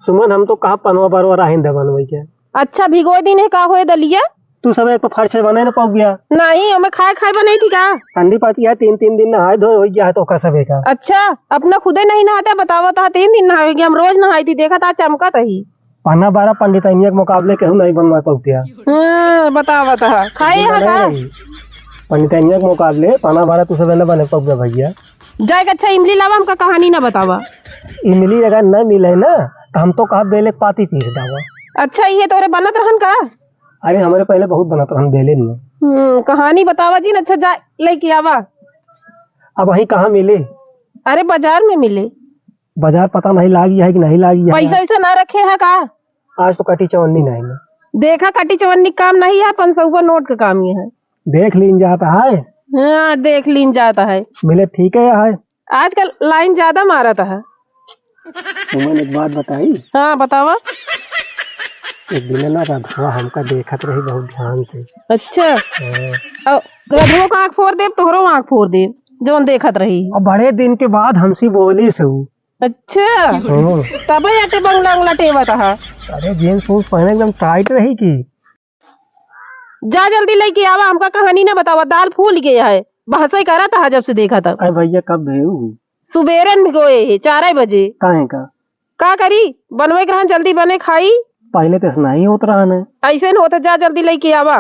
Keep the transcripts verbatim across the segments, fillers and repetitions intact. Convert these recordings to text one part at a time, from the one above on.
सुमन, हम तो कहा पनवा बरवा राहिन दे बनवई के। अच्छा, भिगोय दीन है का होए दलिया? तू सब एक तो फरसे बने न पउबिया। नहीं, हमें खाए खाए बनई थी का? ठंडी पाती है, तीन तीन दिन नहाए धोए होइ गया है तो का सबे का। अच्छा, अपना खुदे नहीं नहाते, बतावत हा, तीन दिन नहाए होइ गया, हम रोज नहाई थी, देखत हा चमकत ही। पनवा बरवा पंडितनिया के मुकाबले केहू नहीं बनवा पउबिया। हाँ, बतावत हा, खाए हा का? पंडितनिया के मुकाबले पनवा बरवा तू सब न बने पउबिया भैया। जाए के अच्छा इमली लावा, हमका कहानी ना बतावा। इमली अगर न मिले ना, तो हम तो कहा बेले के पाती पीस दावा। अच्छा, ये तोरे बनत रहन का? अरे, हमरे पहले बहुत बनत रहन बेले में। हम्म, कहानी बतावा जिन, अच्छा जा लइके आवा। अब वही कहाँ मिले? अरे, बाजार में मिले। बाजार पता नहीं लागी है कि नहीं लागी है। पैसा वैसा ना रखे है का? आज तो कटी चवन्नी नहीं है। देखा, कटी चवन्नी काम नहीं है, पाँच सौ का नोट का काम ये है। देख लीन जाता है। हाँ, देख लीन जाता है। मिले ठीक है, है। आजकल लाइन ज्यादा मारत है। सुमन, एक बात बताई? हाँ, बतावा। एक दिन ना रधवा हमका देखत रही बहुत ध्यान से। अच्छा। हाँ। अब रधवो का आँख फोर देब, तोहरो आँख फोर देब, जौन देखत रही। अब बड़े दिन के बाद हमसे बोली से ऊ। अच्छा। हाँ। तबे अटे बंगला उंगला टेवत हा। अरे, जींस उन्स पहने एकदम टाइट रही की। जा जल्दी लइके आवा, हमका कहानी ना बतावा, दाल फूल गया है, बहसई करत हा जब से देखा तब। अरे भैया, कब भेऊ? सुबेरे में भिगोए है, चार बजे। काहे का? का करी, बनवे के रहन, जल्दी बने खाई। पहले तो ऐसा नहीं होत रहन है। ऐसे न होत है, जा जल्दी लइके आवा।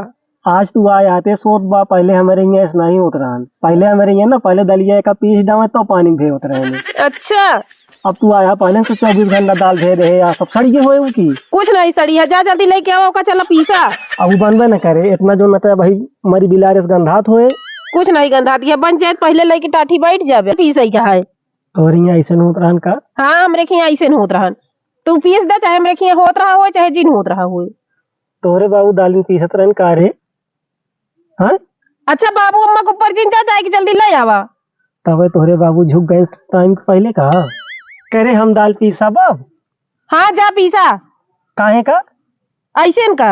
आज तू आए आते सोत बा, पहले हमरे यहाँ ऐसा नहीं होत रहन। पहले हमरे यहाँ ना, पहले दलिया का पीस डावे तो पानी में भेवत रहन। अच्छा। अब तू आया पहले से चउबीस घंटा दाल धे रहे या सब सड़िए होए उ की? कुछ नहीं सड़ी है, जा जल्दी लइके आवा, ओका चला पीसा। अब उ बनबे न करे, इतना जो मतलब भाई मरी बिलारे से गंधात होए। कुछ नहीं गंधात, ये बन जाए पहले लइके टाठी बैठ जाबे, पीसई का है। तोहरे यहाँ ऐसे न होत रहन का? हाँ, हमरे के यहाँ ऐसे न होत रहन। तू पीस दे, चाहे हमरे के यहाँ होत रहा होए, चाहे जिन होत रहा होए। तोहरे बाबू दाल में पीसत रहन का रे? हाँ? अच्छा बाबू, अम्मा के ऊपर जिन जा, जाए के जल्दी ले आवा। तबे तोहरे बाबू झुक गए टाइम के पहले का? करे हम दाल पीसा बाब? हाँ, जा पीसा। काहे का? ऐसे न का,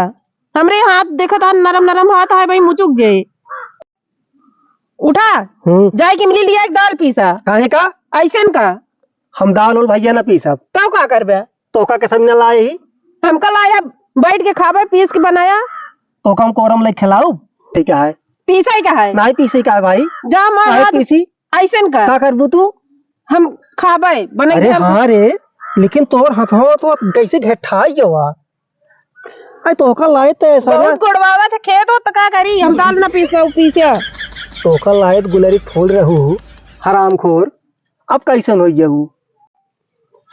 हमरे हाथ देखत हा नरम नरम हाथ है भाई, मुचुक जे। उठा, हम्म। जाए के मिली लिया एक दाल पीसा। काहे का? ऐसे न का। हम दाल उल भैया ना पीसब। तो का करबे? तोका के संग ना लाए ही। हमका लाया, बैठ के खाबे, पीस के बनाया। तोका हम कोरम ले खिलाऊ। ठीक है। पीसे का है? नहीं पीसे का है भाई? जा मार काहे हाथ। पीसी? ऐसन का? का करबू तू? हम खाबे, बने अरे के हम हाँ रे, लेकिन तोर हथवा तो कैसे घेठाई गवा। आई तोका लाए ते ऐसा बहुत ना। गुड़वावा थे खेत हो तो का करी, हम दाल ना पीसे, उ पीसे। तोका लाए तो गुलरी फूल रहू, हरामखोर। अब कैसन हो गया हूँ?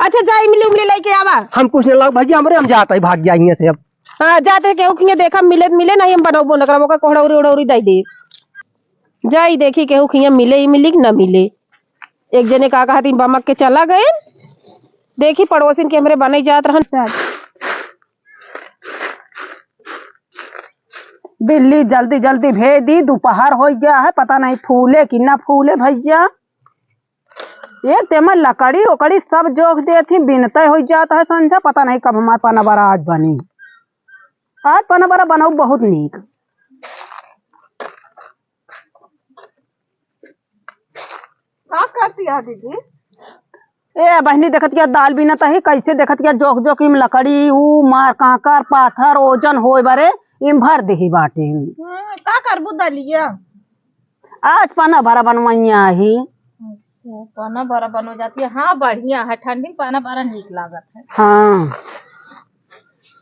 अच्छा, जा इमली उमली लेके आवा। हम कुछ नहीं लाओ भैया, हमरे हम जाता ही भाग जाएंगे से अब। हाँ, जाते केहू खिया देखा मिले त मिले, नहीं हम बनौबो न करब, ओकर कोहड़ौरी उड़ौरी दे दे। जाई देखी केहू खिया मिले इमली कि ना मिले। एक जने का कहती बमक के चला गए, देखी पड़ोसिन के हमरे बने जात रहन। बिल्ली जल्दी जल्दी भेज दी, दोपहर हो गया है, पता नहीं फूले कि ना फूले भैया। एक तेमा लकड़ी ओकड़ी सब जोख देत ही, बिनते होइ जात है संझा, पता नहीं कब हमार पनबरा आज बनी। आज पनबरा बनाऊ बहुत नीक। का करती है दीदी? ए बहिनी, देखत क्या दाल बिनत ही, कैसे देखत क्या जोख जोख इम लकड़ी, ऊ मार कांकर पाथर ओजन होए बरे इम भर देही बाटे। हम्म, का करबू दलिया? आज पनबरा बनवइया ही। अच्छा, पनबरा बनो जाती है। हाँ, बढ़िया है, ठंडी में पनबरा नीक लागत है। हाँ,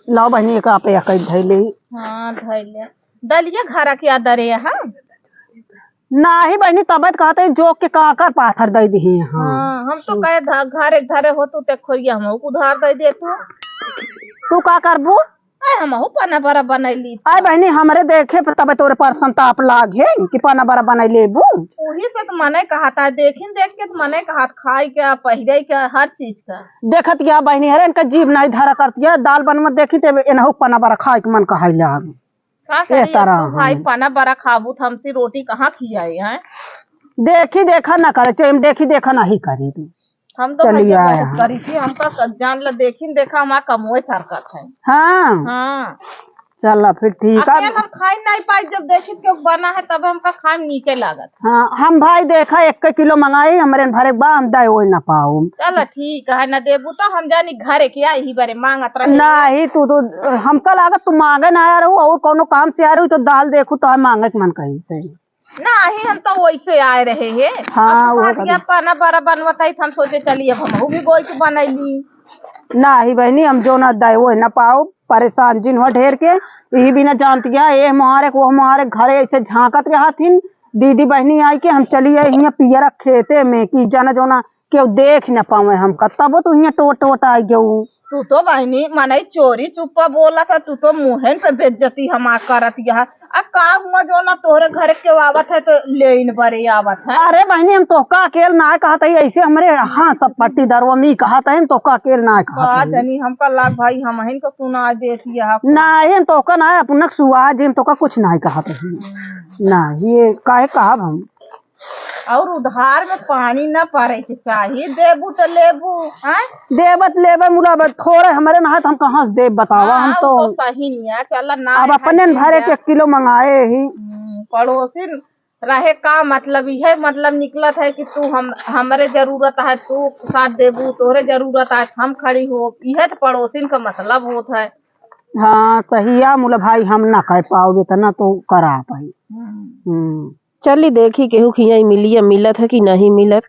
लाओ बहिनी, एक आपे एक धइले। हाँ, धइले। दलिया घरा के याद रे, हाँ? नाही बहिनी, तबे त कहते जोख के कांकर पाथर दे दिही। हाँ। हाँ, हम तो कहे ध-, घरे घरे हो तू ते खोरिया हम उधार दे दे तू। तू का करबू? आय, हमहू पनबरा बनैली। आय बहिनी, हमरे देखे पे तबे तोरे परसन ताप लागे कि पनबरा बनाई लेबू। ओही से त मने कहत है, देखिन देख के त मने कहत, खाए के, पहिरे के, हर चीज का। देखत क्या बहिनी, हरे इनका जीभ नहीं धरा करती है, दाल बनवत देखी ते एनहू पनबरा खाए के मन कहाई लाग। का ए करी, तारा तू भाई हम। पनबरा खाबू त हमसे रोटी कहाँ खियाई है? देखी देखा ना करे, चाहे हम देखी देखा नहीं करी। हम तो चलिए भैया आए बहुत हैं। करी थी, हम तो स-, जान ल देखी न देखा, हमार कमवे सरकत है। हाँ। हाँ। चला फिर ठीक है। अकेल हम खाई नाहीं पाई, जब देखी केहू बना है तब हमका खाए में नीके लागत। हाँ, हम भाई देखा एक किलो मंगाई, हमरे भरे बा, हम दे ओए ना पाउम। चला ठीक है, ना देबू तो हम जानी घरे के आई ही बरे मांगत रहे। नाहीं, तू तो हमका लागत तू मांगे ना आया रहू, और कौनो काम से आ रहू तो दाल देखू तो मांगे के मन कही से। नाहीं, हम तो वैसे आए रहे हैं। हाँ, अब वो बात कर। पना बड़ा बनवत है, हम सोचे चली अब हमहू भी गोई के बनैली। नाहीं बहिनी, हम जो ना दे ओए ना पाउब, परेशान जिन हो ढेर के, यही बिना जानती है, ए मारे को हमारे घरे ऐसे झांकत रहत हिन, दीदी बहिनी आई के हम चली आई हियां पियरा खेते में कि जाना जो ना केहू देख न पावे हमका, तबो तू हियां टोट टोट आई गऊ। तू तो बहिनी मनई चोरी चुप्पा बोलत है, तू तो मुँहन पे बेइज्जती हमार करत यह। अब का हुआ जो ना तोहरे घर के आवत है तो लेइन बरे आवत है। अरे बहिनी, हम तोहका अकेल ना कहत है, ऐसे हमरे हाँ सब पट्टीदारवा में कहत है, हम तोहका अकेल ना कहत का है। जनी हमका लाग भाई हमहिन को सुना देती है। नाहीं, हम तोहका ना अपना सुआ जी, हम तोहका कुछ ना कहत है। नाहीं, ये काहे कहब हम। और उधार में पानी न पड़े के चाही, देबू तो लेबू, हैं? देबत लेबे मुला बस, थोड़े हमरे ना है तो हम कहाँ से देब बतावा, हम हाँ, तो उ तो सही नहीं है, चल ना अब है, अपने ठीक भरे है। के एक किलो मंगाए ही। हम्म, पड़ोसिन रहे का मतलब, इहे मतलब निकलत है कि तू हम, हमरे जरूरत है, तू साथ देबू, तोहरे जरूरत है, हम खड़ी हो, इहे तो पड़ोसिन का मतलब होत है। हाँ, सही है मुला भाई, हम ना कह पाउब इतना तो करा पाई। हम्म। हम्म। चली देखी केहू खिया इमिलिया मिलत है कि नहीं मिलत।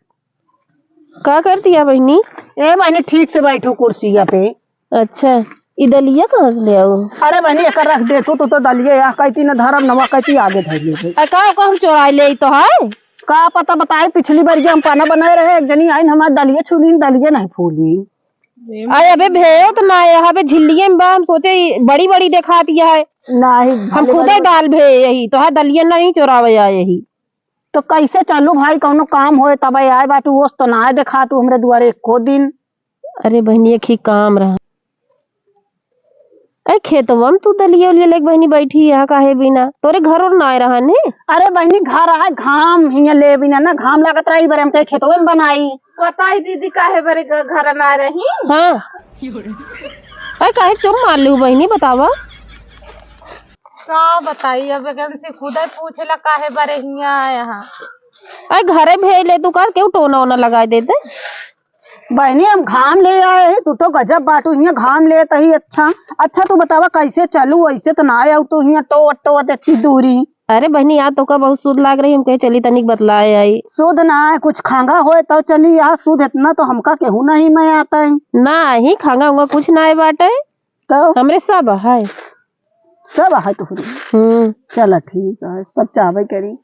का करती है बहिनी? ए बहिनी, ठीक से बैठू कुर्सिया पे। अच्छा, ई दलिया कहाँ से ले आऊ? अरे बहिनी, एकर रख दे तू, तू तो दलिया या कहती न धरम नवा कहती आगे धर ले। आ का, ओका हम चोराई ले तो है? का पता बताई, पिछली बार ये हम पाना बनाए रहे, एक जनी आइन हमार दलिया छूली, दलिया नहीं फूली। अरे अबे भेयो तो ना है, अबे झिल्लिये में बा, हम सोचे ई बड़ी बड़ी देखाती है। नहीं, हम भले खुदे भले। दाल भे यही, तो है दलिया नहीं चोरावे आए यही। तो कैसे चलू भाई, कौनो काम होए तब आए बाटू, ओस तो ना आए देखा तू हमरे दुआरे एको दिन। अरे बहिनी, एक ही काम रहा। अरे खेतवा में तू दलिया उलिया लेके बहिनी बैठी है काहे बिना? तोरे घर और ना आए रहा ने? अरे बहिनी, घर है, घाम हियां ले बिना ना, घाम लागत रही बरे, हम कहे खेतवे में बनाई। बताई दीदी, काहे बरे घ-, घर ना रही? हाँ। अरे काहे चुप मार लू बहिनी, बतावा। का बताई, अब एकन से खुदे पूछेला काहे बरे हियां आए हैं। अरे घरे भेज ले तू, का केहू टोना ओना लगाए देते। बहिनी, हम घाम ले आए ही, तू तो गजब बाटू, हियां घाम लेत ही। अच्छा, अच्छा, तू बतावा कैसे चलू, ऐसे तो ना आया तू हियां टोवत टोवत इतनी दूरी। अरे बहिनी, आज तोका बहुत सुध लाग रही, हम कहे चली तनिक बतलाए आई। सुध ना है, कुछ खांगा होए तो चली, यहाँ सुध इतना तो हमका केहू नहीं में आता है। ना ही खांगा उंगा कुछ ना है बाटे। तो हमरे सब है। सब है तोहरे। हम्म। चला ठीक है, सब चाहबे करी।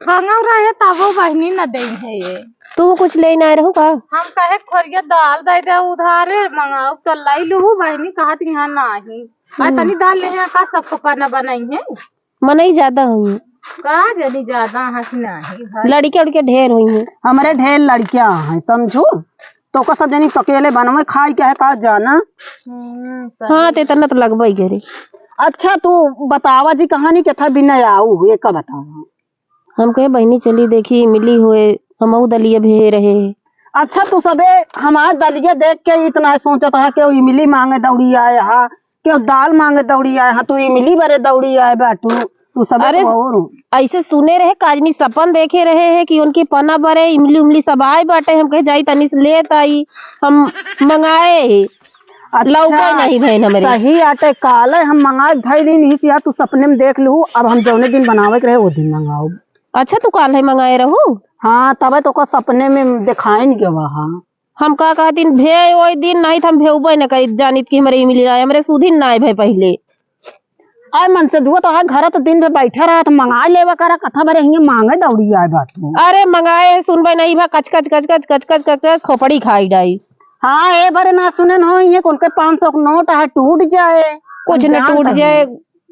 खाना रहे तबो बहिनी न देई है ये। तू कुछ ले ना रहू का? हम कहे खोरिया दाल दे दे उधारे मंगाओ तो लाई लूहू बहिनी, कहत यहाँ नाही। आ हम्म। तनी दाल ले यहाँ का सबको पन्ना बनाई है? मनई ज्यादा हुई। का जनी ज्यादा है कि नाही भाई? लड़के उड़के ढेर हुई हैं। हमरे ढेर लड़कियां हैं, समझू? तो ओकर सब जनी तो अकेले बनवे खाई के है का जाना? हम्म, सही। हाँ, ते इतना तो लगबे करे। अच्छा, तू बतावा जी कहानी के था बिना आऊ, ये का बतावा? हम कहे, "बहिनी, चली देखी, मिली होए, हमऊ दलिया भेजे रहे।" अच्छा, तू सबे हमार दलिया देख के इतना सोचत हा कि इमली मांगे दौड़ी आए हा, कि दाल मांगे दौड़ी आए हा, तू इमली बरे दौड़ी आए बाटू, तू सबे अरे, तो और। ऐसे सुने रहे, काजनी सपन देखे रहे हैं कि उनकी पना बरे, इमली उमली सब आए बाटे, हम कहे, "जाई तनी से लेत आई, हम मंगाए हैं।" अच्छा, लौका नहीं भैन हमरे। सही आटे, काले हम मंगा के धइली नहीं सिया, तू सपने में देख लू, अब हम जौने दिन बनावे के रहे, वो दिन मंगाओ। अच्छा, तू काल है मंगाए रहू? हाँ, तबे तो ओकर सपने में देखाइन गवा हा। हम का कहतीन, भे ओई दिन नहीं त हम भेउबे न करी, जानित कि हमरे इमली ना आए, हमरे सुधिन ना आए भे पहिले। आए मन से धुआ तो है, घर तो दिन भर बैठा रहा, तो मंगा लेवा करा, कथा भरे हियां मांगे दौड़ी आए बाटू। अरे मंगाए, सुनबे नहीं भा, कच कच, कच कच, कच कच, कच कच, खोपड़ी खाई डाइस। हाँ, ए भरे ना सुने न हो, ये कुल के पाँच सौ के नोट है, टूट जाए। कुछ हम न जानत टूट हई। जाए,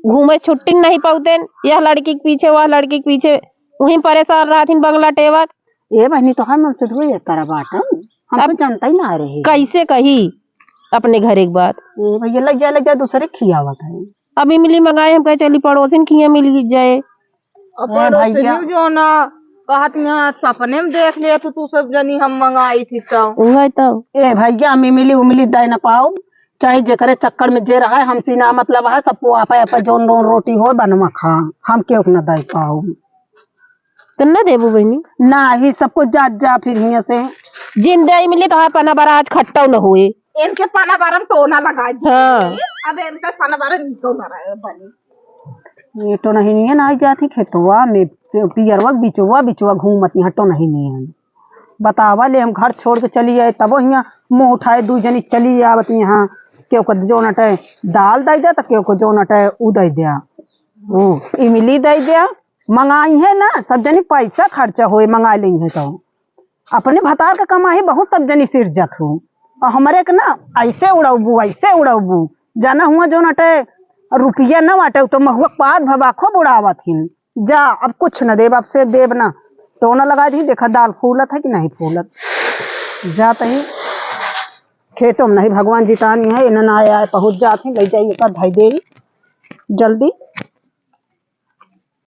घूमे छुट्टी नहीं पाउतेन, यह लड़की के पीछे, वह लड़की के पीछे, वहीं परेशान रहथिन बंगला टेवत। ए बहिनी, तो हम मन से धोए करा बाटन, हम अब तो जानता ही ना रहे। कैसे कही अपने घर एक बात? ए भैया, लग जाए, लग जाए, दूसरे खियावत है। अब इमली मंगाए, हम कहे चली पड़ोसिन खिया मिल जाए। अब ए भैया। पड़ोसिन जो ना कहत यहाँ सपने में देख ले तू, तू सब जनी हम मंगाई थी तो। उहे तो। ए भैया, हम इमली उमली दे न पाओ, चाहे जेकरे चक्कर में जे रहा है, हमसे ना मतलब है, सबको आपे आपे जौन जौन रोटी हो बनवा खा, हम केहू के ना दे पाऊ। तो न देबू बहिनी? नाही, सबको जा, जा फिर हियां से। जिंदे आई मिली तो है पना बरा आज खट्टो न हुए। इनके पना बरा में टोना लगा दी। हाँ। अब इनका पना बरा निको न रहे बनी। ये तो नहीं, नहीं है ना, आई जाती खेतवा में, पि-, पियरवा के बिचवा, बिचवा घूमत यहाँ तो नहीं, नहीं है। बतावा ले, हम घर छोड़ के चली आए, तबो हियां मुंह उठाए दू जनी चली आवत यहाँ, केहू को जौन अटे दाल दे दे, तो केहू को जौन अटे उ दे दे, उ इमली दे दे, मंगाई है ना, सब जनी पैसा खर्चा होए, मंगा लेई है तो अपने भतार का कमाई बहुत सब जनी सिरजत हो, और हमरे के ना ऐसे उड़ाबू, ऐसे उड़ाबू, जाना हुआ जौन अटे रुपया न बाटे, उ तो महुआ पात भवा खूब उड़ावत हिन। जा, अब कुछ न देब, अब से देब ना। टोना लगा दी, देखा दाल फूलत है कि नहीं फूलत। जा तही खेतों में नहीं, भगवान जितानी है, इन्हें ना आए, आए पहुँच जात ही, ले जाइए का धई दे जल्दी।